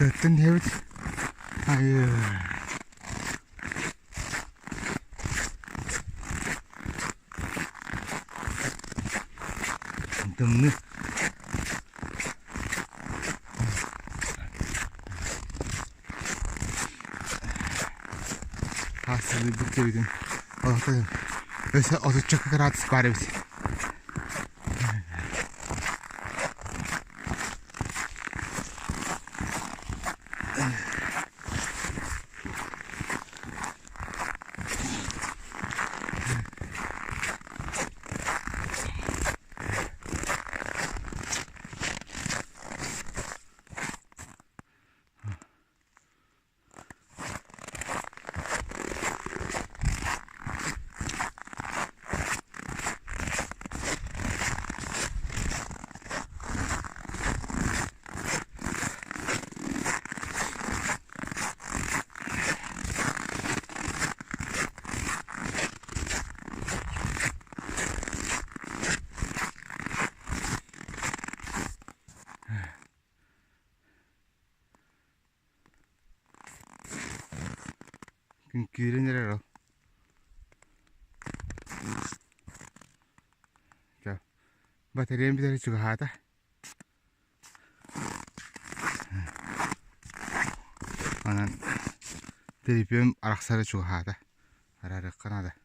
Тыаттан иһэбит. Айыы. Тымныы. Хаастылыйбыт диэбитин олохтон өссө отучча градус баар эбит. Күн киирэн эрэр ол. Батареям бүтэрэ чугаһаата. Онон төлөпүөм арахсара чугаһаата. Араарыахха наада.